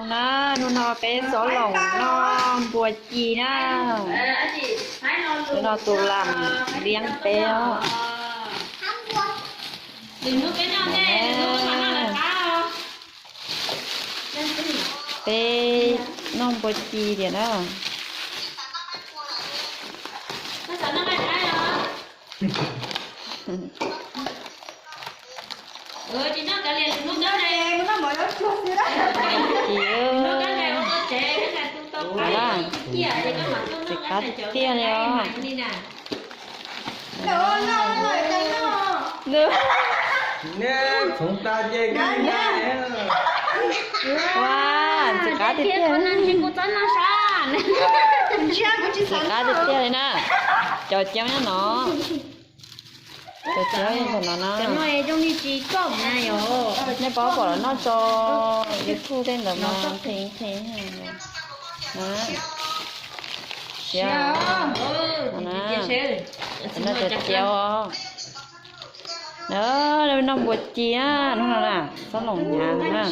Na, hnub no peb xob loos noj npua ci na. Hnub no tus lam liab peb os. Peb noj npua ci tiag na. Txiv qab tiag li os. Ua, txiv qab tiag tiag. Txiv qab tiag tiag li na. Cov cawv nyob no. Cov cawv nyob ntawm no na. Nej paub pom los noj tso, YouTube tej ntawd mas nqhis nqhis na. Siav na. Noj cov cawv os. Na, noj npua ci na, hnub no na, xob loos hnyav na.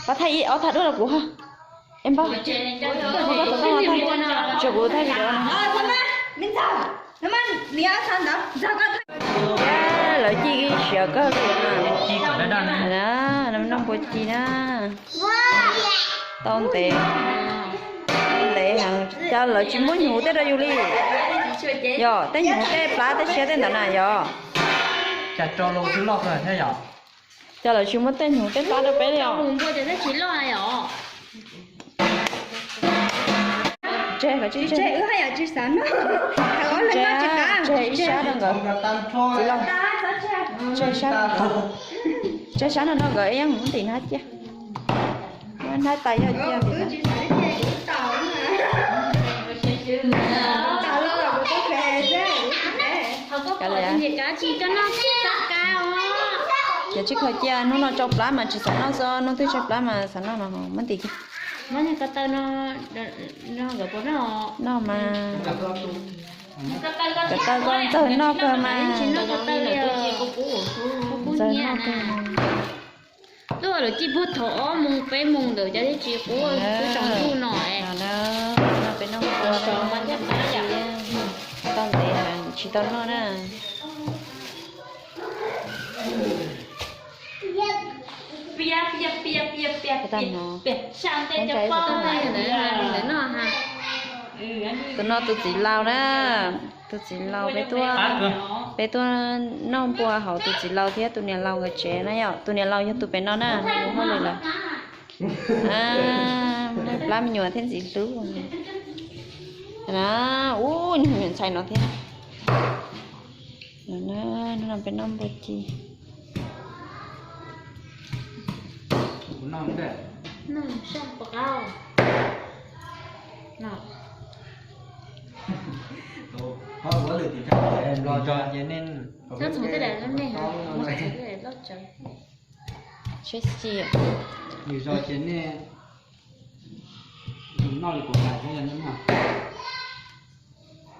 Pab thaij ib ob thaj duab rau kuv ha. Es npawg, tso kuv thaij video no. Lawv ci siav kawg li na. Noj npua ci na. Tau ntev, ntev heev, cas lawv tsis muab hnyuv tej rau yus li? Yog tej hnyuv tej plab tej siab tej ntawd na yog. Cas lawv tsis muab tej hnyuv tej plab rau peb li os? Tseg, tseg ib sab rau nkawd. Txiv laus, tseg sab, tseg sab no rau nkawd, ib yeej mus ntim hnab ciaj. Hnab tais yog ciaj. Ces tsis khaws cia, hnub no tsau plab mas tsis xav noj xwb, hnub twg tsau plab mas xav noj no muab ntim kiag. Noj mas, cov taw ko ntxawg noj kawg mas. Ntxawg noj kawg. Lub lawv ci puag thaum ob moos peb moos ntawd cov thiab tsis qub twb tsaus ntuj no. Peb noj tau ntev tsis tau noj na. Tus no tus txiv laus na, tus txiv laus peb tuaj, peb tuaj noj npua hauv tus txiv laus thiab tus niam laus nkawd tsev na yom. Tus niam laus yog tus pem no na, tus hauj lwm lawm. Plab me nyuam thiab ntxiv hlub. Ub, nyuam ntxhais no thiab. Hnub no peb noj npua ci. Saib xyuas.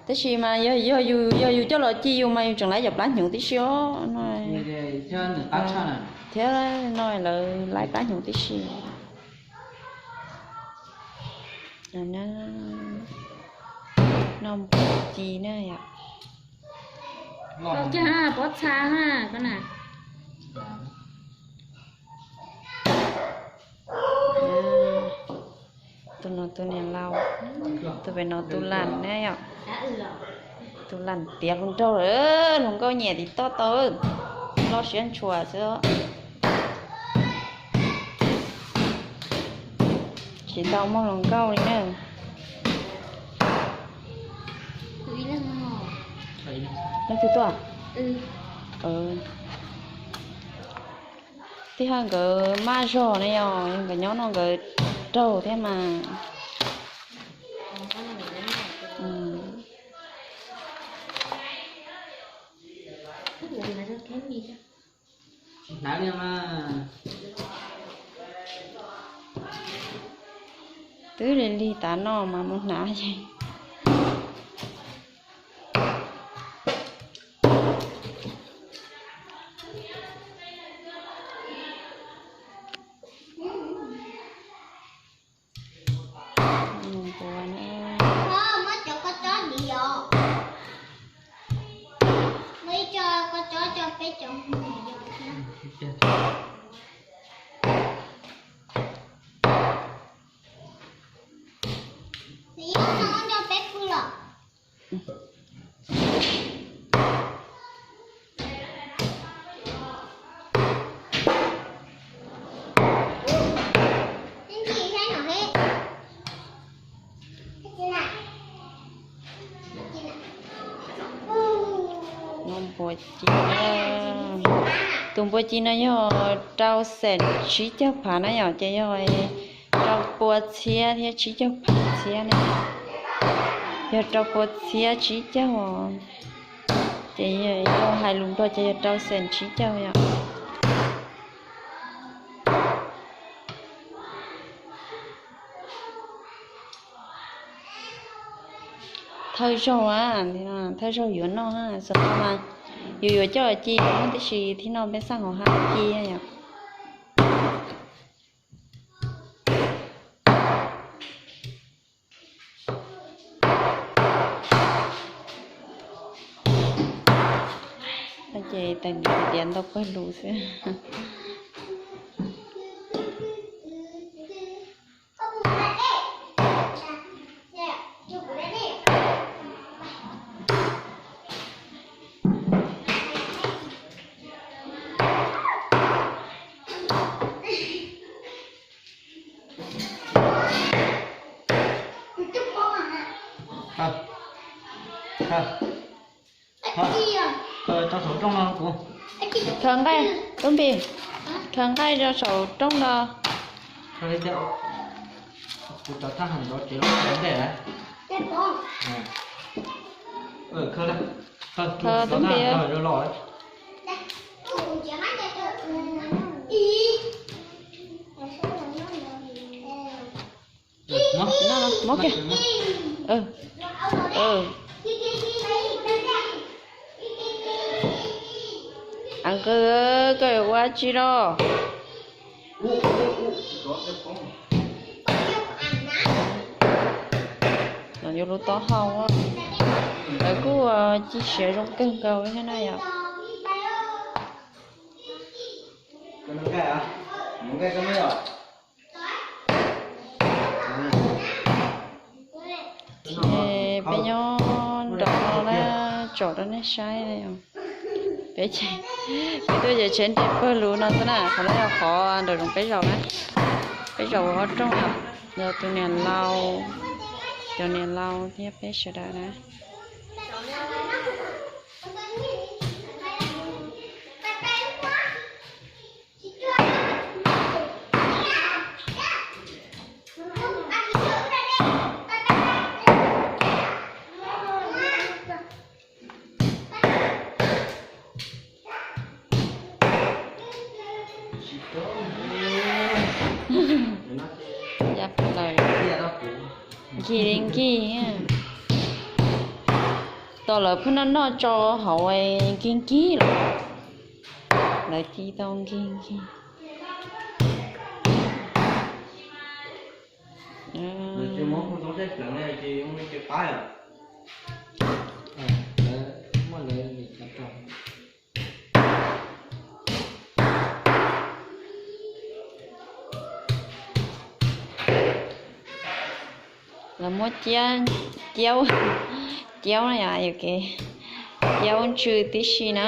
Tab sis mas yog, yog yus, yog yus coj los ci yus mas yus tseem laiv cov plab hnyuv tib si os. Thiab no lawv laiv plab hnyuv tib si. Noj npua ci na yom. Pob txha ha ko na. Tus no tus niam laus, tus pem no tus lam na yom. Tus lam tiav hluas nraug lawm, hluas nkauj nyiam tiv toj tau, loj siab ntshua xwb. Tsis tau muaj hluas nkauj li na. Leej twg tuaj? Tij Hawj nkawd maj zog ne yom, nkawd nyob no nkawd raug thiab mas. Twb lig lig tas no mas mus hnav yeej. Npua ci, tus npua ci no yog rau xees tsib caug phav na yom, ces yog rau pua txhiab thiab tsib caug phav txhiab na. Yog rau pua txhiab tsib caug, ces yog hais lus Nplog ces yog rau xees tsib caug yom. Thawj zaug, thawj zaug yuav noj, xov tooj mas yus yuav coj ci tib si thiab no, peb xaj hauv hab ci yom. Ces tais nws tiav ntau pawg lus xwb. Khaws nqaij, Tub Npis, khaws nqaij rau saum rooj no. Khaws, Tub Npis. Muab kiag. Anqws, koj yuav ua dab tsi los? Los yuav lub taub hau, lawv kuj ci siav zoo kawg nkaus thiab na yom. Ces peb nyob nraum no na, tsom rau nej saib na yom. Peb, peb tuaj ces tsheb nres pawg lug no xwb na, qhov no yog qhov nraum zoov peb zaum na. Peb zaum ua ob rooj yom, yog tus niam laus, cov niam laus thiab peb sawv daws na. Nkig li nkig, tos lawv pheej noj noj tso hauv nkig nkig los, lawv ci tau nkig nkig. Lawv muab ciab, ciab, ciab no yom, yus kev ciab ntsw tib si na.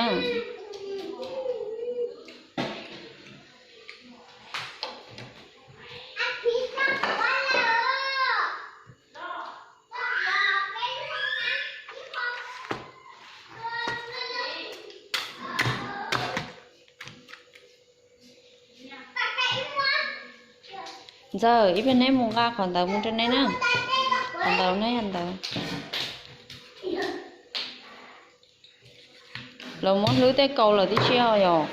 Ntxawm, ib pliag neb mus nqa qhov ntawd mus rau neb na. Qhov ntawd neb yog ntawd. Los muab hlwb tej kaus lawm tib si os yom.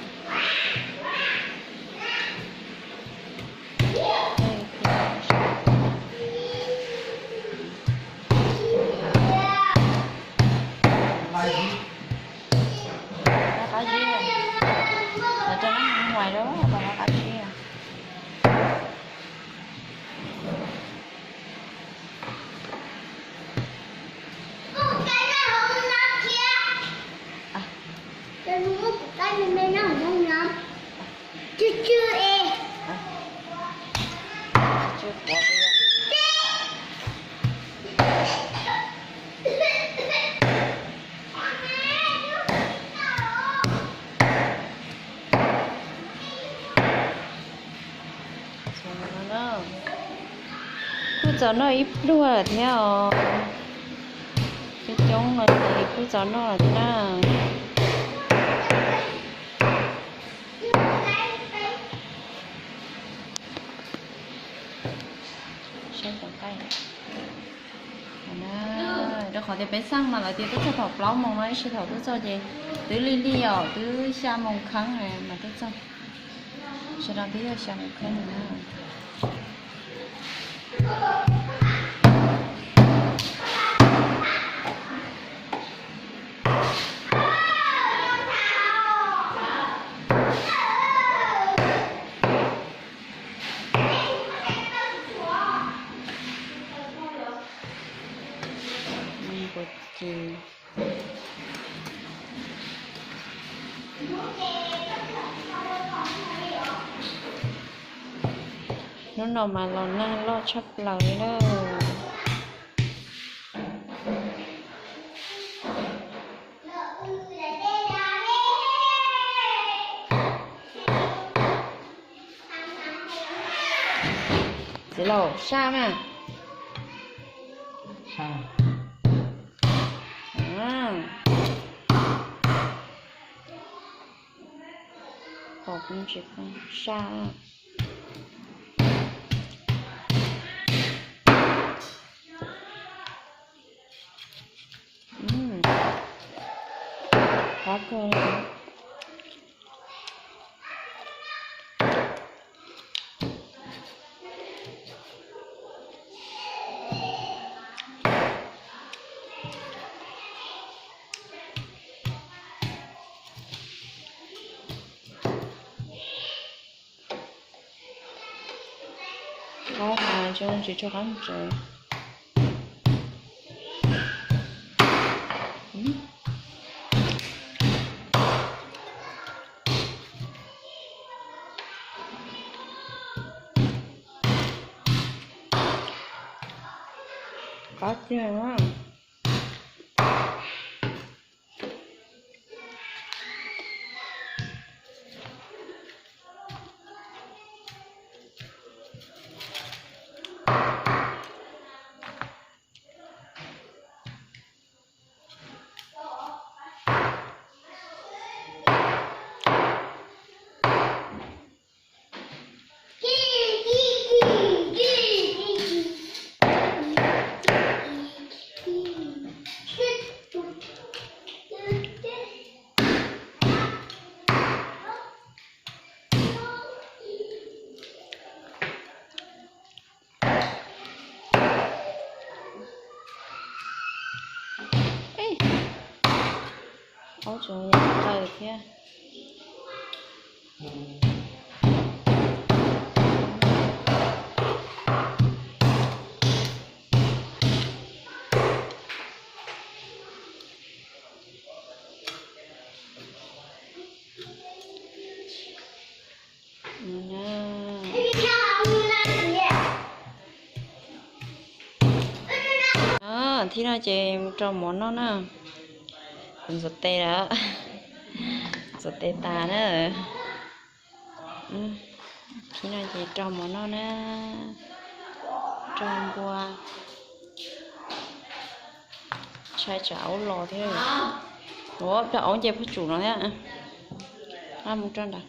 Qab zib, lawv rau neb mus huais rau, qab zib. Kuj txaus noj ib pluag lawm thiab os. Coob coob no ces kuj txaus noj lawm thiab na. Rau qhov tias peb xaj mas lawv tias twb txog thaum plaub moos no, tab sis thaum tuaj txog ces twb lig lig os, twb xya moos kheeb mas tuaj txog. Sawv daws twb yog xya moos kheeb na. Hnub no mas los neeg loj tshaj plaws li lawm. Txiv laus, saj mas. Qhov kuv tsis pom saj. Qab kawg. Qab mas tsis tsis tshua qab ntsev. Qab tiag na. Aub tseem yam qawm thiab. Thib no ces mus rau mov noj na. Kuv ntxuav tes lawm, ntxuav tes tas na. Thib no ces rau mov noj na, rau npua. Ntshai tsam aub los thiab. Ua plaub aub nce puag tsum no thiab. Mus rau nrad.